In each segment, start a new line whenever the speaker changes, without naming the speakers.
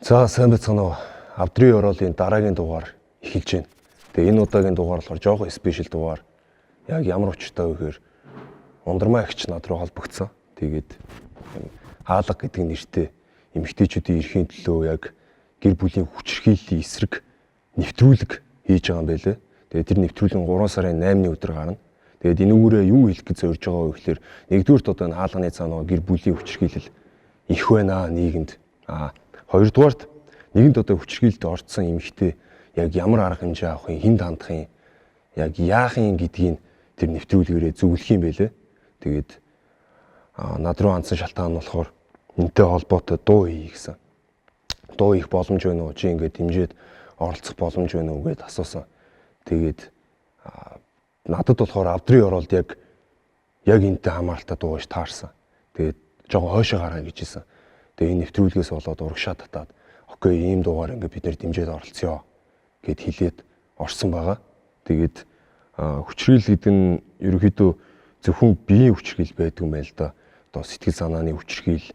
За, сайн байцгаана уу. Авдрын Ороолын дараагийн дугаар эхэлж байна. Тэгээ энэ удаагийн дугаар болохоор жоохон special дугаар. Яг ямар учиртай вэ гэхээр Ундрмаа эгч над руу холбогдсон. Тэгээд хаалга гэдэг нэртэй эмэгтэйчүүдийн эрхийн төлөө яг гэр бүлийн хүчирхийллийн эсрэг нэвтрүүлэг хийж байгаа юм байлээ. Тэгээд тэр нэвтрүүлэг нь 3 сарын 8-ны өдөр гарна. Тэгээд энүүгээрээ юу хэлэх гэж зорж байгаа вэ гэхээр нэгдүгээрт одоо энэ хаалганы цаана гэр бүлийн хүчирхийлэл их байна нийгэмд. Хоёрдугаарт нэгэнд одоо хүчирхийлэлд орцсон эмэгтэй яг ямар арга хэмжээ авах юм, хүнд хандах юм, яг яах юм гэдгийг тэр нэвтрүүлгээрээ зөвлөх юм байлээ. Тэгээд над руу хандсан шалтгаан нь болохоор энэтэй холбоотой дуу хий гэсэн. Дуу хийх боломж байна уу? Чи ингээд дэмжиж оролцох боломж байна уу гэд асуусан. Тэгээд надад болохоор Авдрын Ороолд яг энэтэй хамааралтай дуу гэж таарсан. Тэгээд жоохон хойшоо гараа гэж хэлсэн. Тэгээ энэ нэвтрүүлгээс болоод урагшаа татаад окей, ийм дуугаар ингээд бид нэр дэмжиж оролцъё гэд хэлээд орсон байгаа. Тэгээд хүчирхийлэл гэдэг нь ерөнхийдөө зөвхөн биеийн хүчирхийлэл байдаг юм байна л да. Одоо сэтгэл санааны хүчирхийлэл,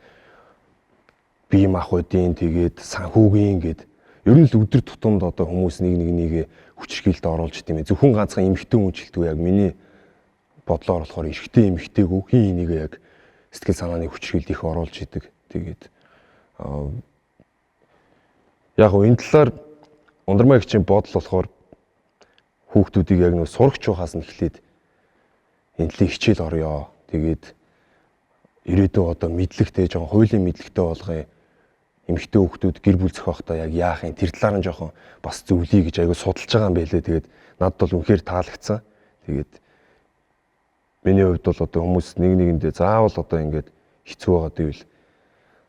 бие махбодын, тэгээд санхүүгийн гэд ер нь л өдөр тутамд одоо хүмүүс нэг нэгнийгээ хүчирхийлэлд оруулж идэм юм. Зөвхөн ганцхан эмэгтэй хүн ч гэлтгүй, яг миний бодлоор болохоор эрэгтэй эмэгтэйгүү хин хинийгээ яг сэтгэл санааны хүчирхийлэлд их оруулж идэг. Тэгээд яг гоо энэ талаар Ундрмаа эгчийн бодол болохоор хүүхдүүдийг яг нэг сурагч байхаас нь эхлээд энэ талын хичээл орё. Тэгээд ирээдүйн одоо мэдлэгтэй, жоохон хуулийн мэдлэгтэй болгоё. Эмэгтэй хүүхдүүд гэр бүл зохиохдоо яг яах юм, тэр талаар нь жоохон бас зөвлөе гэж айгуу судалж байгаа юм байлээ. Тэгээд надад бол үнэхээр таалагдсан. Тэгээд миний хувьд бол одоо хүмүүс нэг нэгэндээ заавал одоо ингээд хэцүү байгаа гэвэл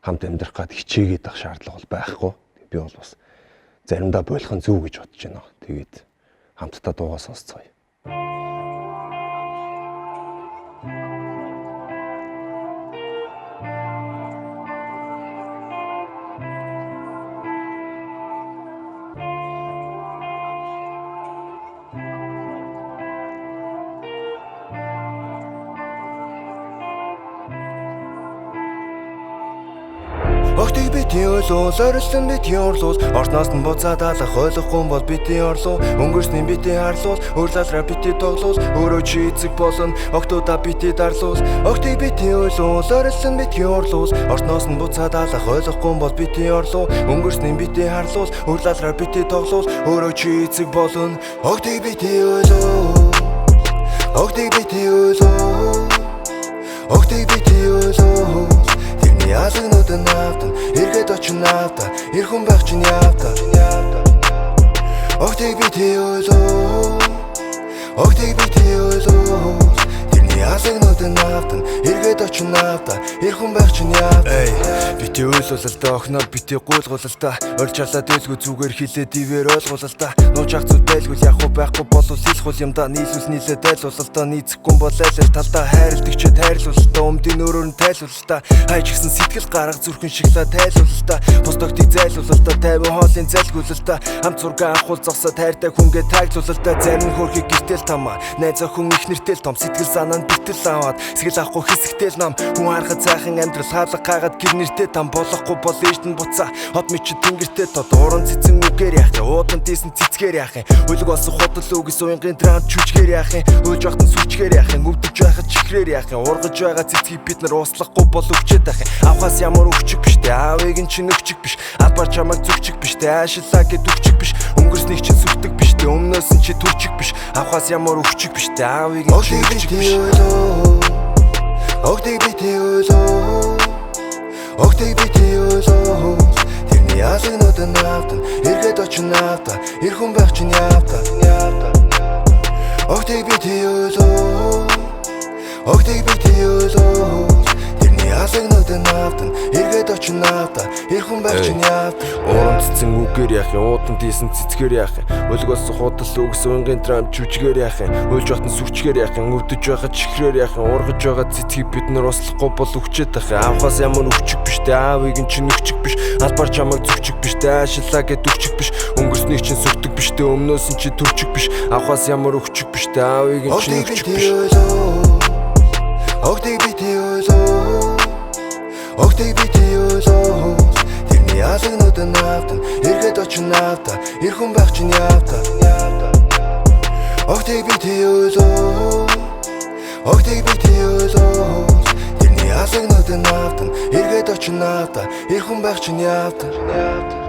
хамт амьдрах гад хичээгээд ах шаардлага бол байхгүй. Би бол бас заримдаа болох нь зөв гэж бодож байна. Тэгээд хамтдаа дуугаа сонсцгоё.
Охтыг битгий ойлуул, орилсон битгий орлуул, ордноос нь буцаад алах ойлгохгүй бол битгий орлуу, өнгөрсний битгий харлуул, өөр лалраа битгий тоглуул, өөрөө чи эцэг болно, охтуудаа битгий дарлуул. Охтыг битгий ойлуул, орилсон битгий орлуул, ордноос нь буцаад алах ойлгохгүй бол битгий орлуу, өнгөрсний битгий харлуул, өөр лалраа битгий тоглуул, өөрөө чи эцэг болно. Охтыг битгий ойлуул, охтыг битгий ойлуул, охтыг битгий ойлуул. Тэрний алганууд нь автан, эргээд очин автаа, эр хүн байх чинь явта. Охтыг битгий ойлуул, охтыг битгий ойлуул. Тэрний алганууд нь автан, эргээд очин автаа, эр хүн байх чинь явта. Битгий ойлуул л да, охиноо битгий гуйлгуул л да, орж чалаа дэлгүү зүгээр хилээ дивээр ойлгуул л да. Нууж ах зүйл байлгүй яг уу байхгүй болвол хэлэх үл юм да, нийлүүл нийлээ дайлуул л да, нийцэхгүй бол айл айл талдаа хайрладаг ч тайрлуул л да, өмдийн өөрөөр нь тайлуул л да. Хайж гисэн сэтгэл гарга зүрхэн шиглаа тайлуул л да, бус тогтыг зайлуул л да, тайван хоолын зайлгуул л да, хамт зураг авахул зогсоо тайртай хүнгээ тааглуул л да. Зарим хөрхийг гэртэл тамаа, найз охин их нэртэл том, сэтгэл санаа нь битэл аваад сэтгэл авахгүй хэсэгтэл нам, хүн харахад сайхан амьдрал хаалга гайгаад гэр нэртэй там, болохгүй бол ээжд нь буцаа хот мэд чи тэнгэртэй тод, уран цэцэн үгээр яах юм, уудан дийсэн цэцгээр яах юм, үлэг болсон худал үгс уянгийн драм чүжгээр яах юм, уйлж байхад нь сүрчгээр яах юм, өвдөж байхад чихрээр яах юм, ургаж байгаа цэцгийг бид нар ууслахгүй бол өвчээд байх юм. Авахаас ямар өвчг биш те, аавыг нь чинь өвчг биш, албаар чамайг зүгчг биш те, аашилаа гэд өвчг биш, өнгөрснийг чинь сүрдэг биш те, өмнөөс нь чи төрчг биш, авахаас ямар өвчг биш те, аавыг нь чинь өвчг биш. Охтыг битгий ойлуул, охтыг битгий ойлуул. Тэрний алганууд нь автан, эргээд очин автаа, эр хүн байх чинь явта. Охтыг битгий ойлуул, охтыг битгий ойлуул. Тэрний алганууд нь автан, эргээд очин автаа, эр хүн байх чинь явта. Уран цэцэн үгээр яах юм, уудан дийсэн цэцгээр яах юм, үлэг болсон худал үгс уянгийн драм жүжигээр яах юм, уйлж байхад нь сүрчгээр яах юм, өвдөж байхад чихрээр яах юм, ургаж байгаа цэцгийг бид нар услахгүй бол өвчээд байх юм. Авахаас ямар өвчг биш те, аавыг нь чинь өвчг биш, албаар чамайг зүгчг биш те, аашилаа гэд өвчг биш, өнгөрснийг чинь сүрдэг биш те, өмнөөс нь чи төрчг биш, авахаас ямар өвчг биш те, аавыг нь чинь өвчг биш. Охтыг битгий ойлуул, охтыг битгий ойлуул. Тэрний алаг нүдэн наавдан эргээд очин наавда. Эр хүн байх чинь явда. Огтыг бити уйлуул. Огтыг бити уйлуул. Тэрний алаг нүдэн наавдан эргээд очин наавда. Эр хүн байх чинь явда.